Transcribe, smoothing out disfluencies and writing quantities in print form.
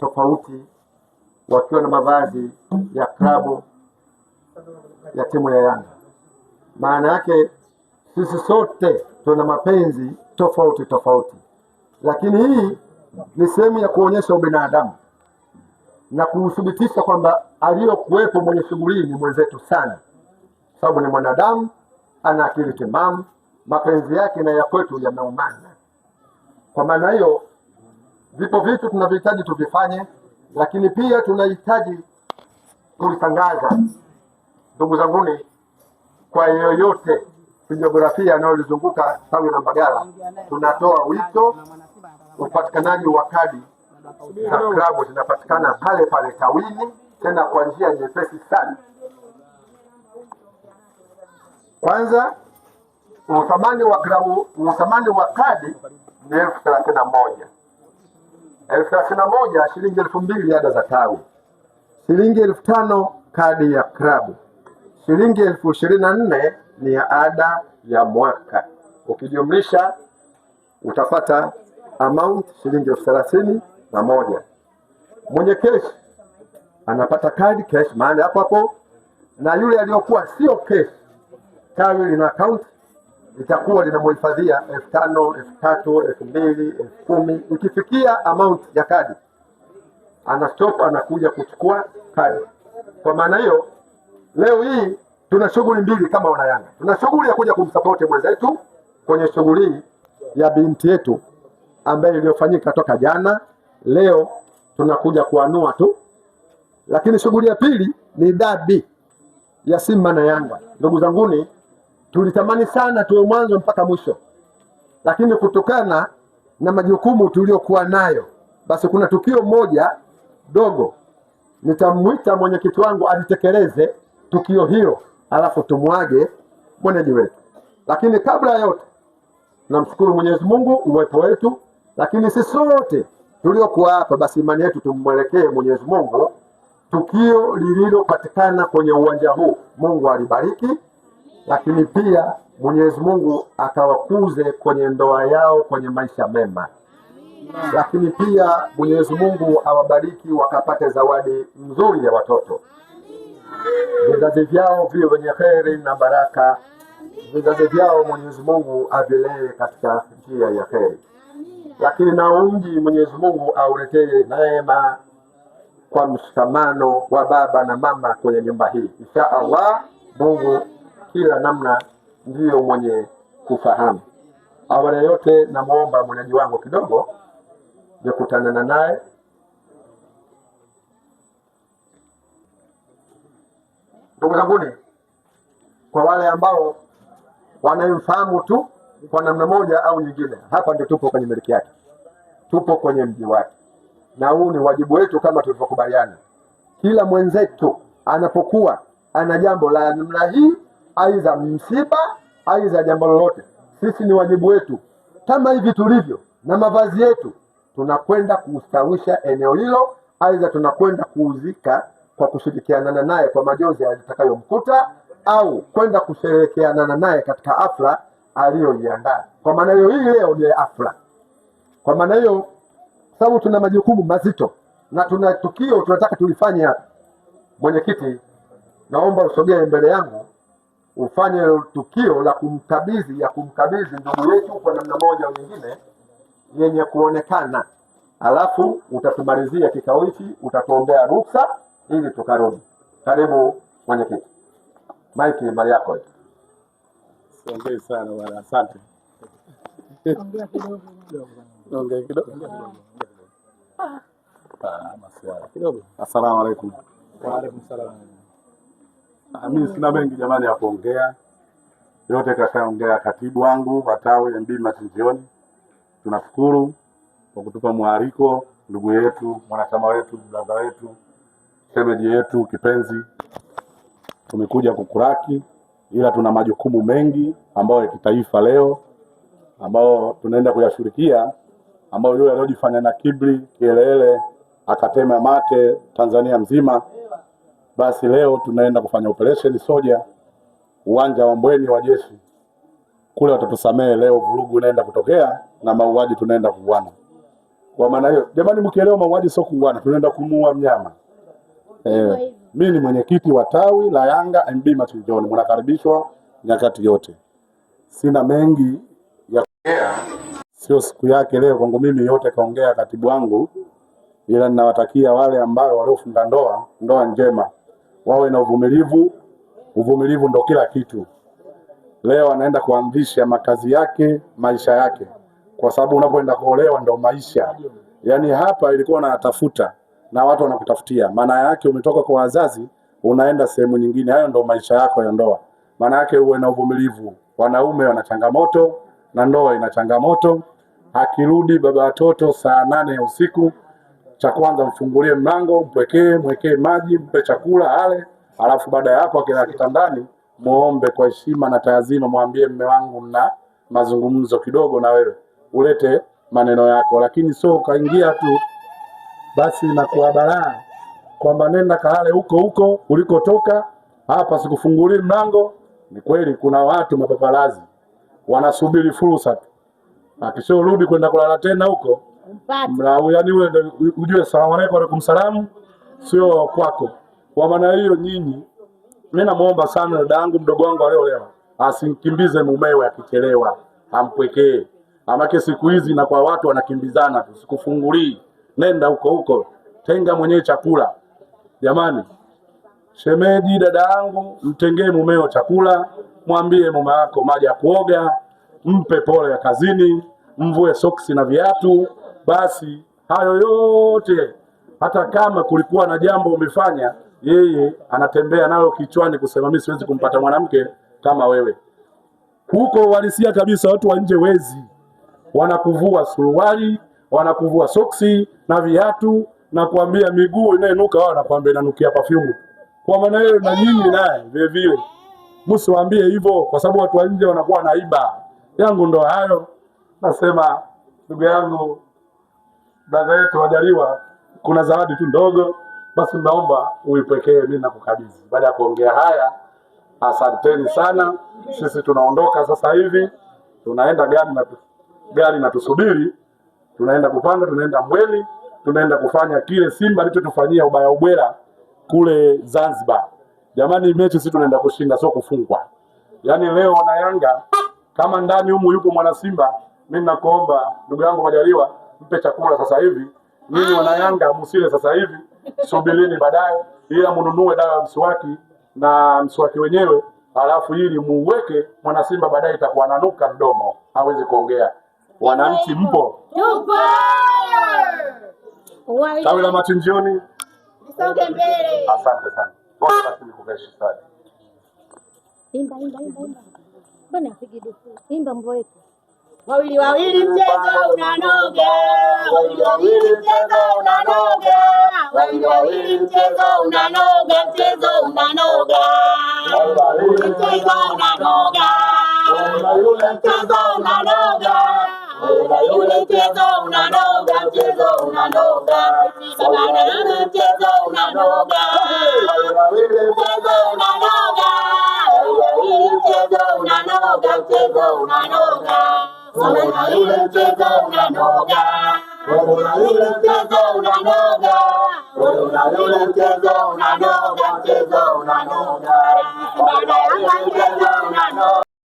tofauti wakiwa na mavazi ya klabu ya timu ya Yanga. Maana yake sisi sote tuna mapenzi tofauti tofauti, lakini hii ni sehemu ya kuonyesha ubinadamu na kuuthibitisha kwamba aliyokuwepo mwenye shughuli ni mwenzetu sana, sababu ni mwanadamu, ana akili timamu, mapenzi yake na ya kwetu yameumana. Kwa maana hiyo, vipo vitu tunavyohitaji tuvifanye, lakini pia tunahitaji kulitangaza, ndugu zanguni, kwa yoyote kijiografia anayolizunguka tawi la Mbagala, tunatoa wito upatikanaji wa kadi za klabu zinapatikana pale pale tawini, tena kwa njia nyepesi sana. Kwanza, uthamani wa klabu, uthamani wa kadi ni 31,000, 31,000, shilingi 2,000 ada za tawi, shilingi 5,000 kadi ya klabu, shilingi 24,000 ni ya ada ya mwaka. Ukijumlisha utapata amount shilingi 31,000. Mwenye cash anapata kadi cash mahali hapo hapo, na yule aliyokuwa sio cash, tawi lina account litakuwa linamhifadhia 5,000, 3,000, 2,000, 10,000. Ikifikia amount ya kadi ana stop, anakuja kuchukua kadi. Kwa maana hiyo, leo hii tuna shughuli mbili kama wanayanga. Tuna shughuli ya kuja kumsapoti mwenzetu kwenye shughuli ya binti yetu ambayo iliyofanyika toka jana, leo tunakuja kuanua tu. Lakini shughuli ya pili ni dabi ya Simba na Yanga. Ndugu zanguni, tulitamani sana tuwe mwanzo mpaka mwisho, lakini kutokana na majukumu tuliyokuwa nayo, basi kuna tukio moja dogo nitamwita mwenyekiti wangu alitekeleze tukio hilo, alafu tumwage mwenyeji wetu. Lakini kabla ya yote, namshukuru Mwenyezi Mungu uwepo wetu, lakini sisi sote tuliokuwa hapa, basi imani yetu tumwelekee Mwenyezi Mungu. Tukio lililopatikana kwenye uwanja huu Mungu alibariki, lakini pia Mwenyezi Mungu akawakuze kwenye ndoa yao kwenye maisha mema, lakini pia Mwenyezi Mungu awabariki wakapate zawadi nzuri ya watoto, vizazi vyao viwe wenye heri na baraka, vizazi vyao Mwenyezi Mungu avilee katika njia ya heri, lakini na mji Mwenyezi Mungu auletee neema kwa mshikamano wa baba na mama kwenye nyumba hii. Insha Allah, Mungu kila namna ndiyo mwenye kufahamu. Awali ya yote, namwomba mwenyeji wangu kidogo nikutanana naye. Ndugu zanguni, kwa wale ambao wanayemfahamu tu kwa namna moja au nyingine, hapa ndio tupo kwenye miliki yake, tupo kwenye mji wake, na huu ni wajibu wetu kama tulivyokubaliana. Kila mwenzetu anapokuwa ana jambo la namna hii, aidha msiba, aidha jambo lolote, sisi ni wajibu wetu kama hivi tulivyo na mavazi yetu, tunakwenda kustawisha eneo hilo, aidha tunakwenda kuuzika kwa kushirikianana naye kwa majonzi atakayomkuta, au kwenda kusherehekeanana naye katika hafla aliyoiandaa. Kwa maana hiyo, hii leo ni hafla. Kwa maana hiyo, sababu tuna majukumu mazito na tuna tukio tunataka tulifanye hapa. Mwenyekiti, naomba usogee mbele yangu ufanye tukio la kumkabidhi ya kumkabidhi ndugu yetu kwa namna moja au nyingine yenye kuonekana, alafu utatumalizia kikao hichi, utatuombea ruksa ili tukarudi. Karibu mwenyekiti. Mike, mali yako. Siongei sana bwana, asante. Ongea kidogo. Ah, masiara. Kidogo. Asalamu alaikum. Wa alaikum salam. Mimi sina mengi jamani ya kuongea, yote kashaongea katibu wangu wa tawi MB Machinjioni. Tunashukuru kwa kutupa mwaliko ndugu yetu, mwanachama wetu, brother wetu, shemeji yetu kipenzi. Tumekuja kukuraki, ila tuna majukumu mengi ambayo ya kitaifa leo ambao tunaenda kuyashughulikia, ambao yule aliyojifanya na kiburi kielele akatema mate Tanzania mzima, basi leo tunaenda kufanya operation Soja uwanja wa Mbweni wa jeshi kule, watatusamehe leo, vurugu inaenda kutokea na mauaji tunaenda kuuana. Kwa maana hiyo, jamani, mkielewa mauaji sio kuuana, tunaenda kumuua mnyama. Mimi ni mwenyekiti wa tawi la Yanga MB Machinjioni, mnakaribishwa nyakati yote. Sina mengi ya kuongea, sio siku yake leo kwangu mimi, yote kaongea katibu wangu, ila ninawatakia wale ambao waliofunga ndoa, ndoa njema, wawe na uvumilivu. Uvumilivu ndo kila kitu. Leo anaenda kuanzisha makazi yake, maisha yake, kwa sababu unapoenda kuolewa ndo maisha. Yaani hapa ilikuwa unatafuta na watu wanakutafutia, maana yake umetoka kwa wazazi unaenda sehemu nyingine. Hayo ndo maisha yako ya ndoa. Maana yake uwe na uvumilivu. Wanaume wana changamoto na ndoa ina changamoto. Akirudi baba watoto saa 8 ya usiku, cha kwanza mfungulie mlango, mpwekee, mwekee maji, mpe chakula ale, alafu baada ya hapo akilala kitandani muombe kwa heshima na taazima, mwambie mme wangu na mazungumzo kidogo na wewe, ulete maneno yako, lakini sio ukaingia tu basi na kuwa balaa kwamba nenda kalale huko huko ulikotoka, hapa sikufungulii mlango. Ni kweli kuna watu mapapalazi wanasubiri fursa tu, akishaurudi kwenda kulala tena huko yani wewe ujue salamu alaykum alaykum salamu sio kwako. Kwa maana hiyo nyinyi, mimi namuomba sana dada yangu mdogo wangu aliolewa asimkimbize mumewe akichelewa, ampwekee. Amake siku hizi na kwa watu wanakimbizana tu, sikufungulii, nenda huko huko, tenga mwenyewe chakula. Jamani, shemeji, dada yangu, mtengee mumeo chakula, mwambie mume wako maji ya kuoga, mpe pole ya kazini, mvue soksi na viatu. Basi hayo yote, hata kama kulikuwa na jambo umefanya, yeye anatembea nalo kichwani kusema mimi siwezi kumpata mwanamke kama wewe. Huko uhalisia kabisa, watu wa nje wezi wanakuvua suruali, wanakuvua soksi na viatu na kuambia miguu inayonuka, wao wanakuambia inanukia perfume. Kwa maana hiyo na nyinyi naye vile vile msiwaambie hivyo, kwa sababu watu wa nje wanakuwa naiba. Yangu ndo hayo, nasema ndugu yangu, dada yetu Majaliwa, kuna zawadi tu ndogo, basi naomba uipekee, mimi nakukabidhi. Baada ya kuongea haya, asanteni sana. Sisi tunaondoka sasa hivi, tunaenda gari na tusubiri, tunaenda kupanda, tunaenda Mbweni, tunaenda kufanya kile Simba alichotufanyia ubaya ubwela kule Zanzibar. Jamani, mechi sisi tunaenda kushinda, sio kufungwa. Yaani leo wana Yanga, kama ndani humu yupo mwana Simba, mimi nakuomba ndugu yangu Majaliwa, mpe chakula sasa hivi. Nyinyi wana Yanga msile sasa hivi, subirini baadaye, ila mnunue dawa ya mswaki na mswaki wenyewe, alafu ili muweke mwana Simba, baadaye itakuwa nanuka mdomo, hawezi kuongea. Wananchi mpo? Tupo. Tawi la Machinjioni, Nisonge mbele. asante sana. Ngoja basi nikuveshe sana. Imba, imba, imba, imba. Mbona apigi dufu? Imba mboeke. Wawili wawili mchezo unanoga, wawili wawili mchezo unanoga, wawili wawili mchezo unanoga, mchezo unanoga, mchezo unanoga, mchezo unanoga, yule mchezo unanoga, mchezo unanoga, sabana nane mchezo unanoga, mchezo unanoga, wawili mchezo unanoga, mchezo unanoga. Sabana yule mchezo unanoga, yule mchezo unanoga, yule mchezo unanoga, mchezo unanoga. Sabana yanga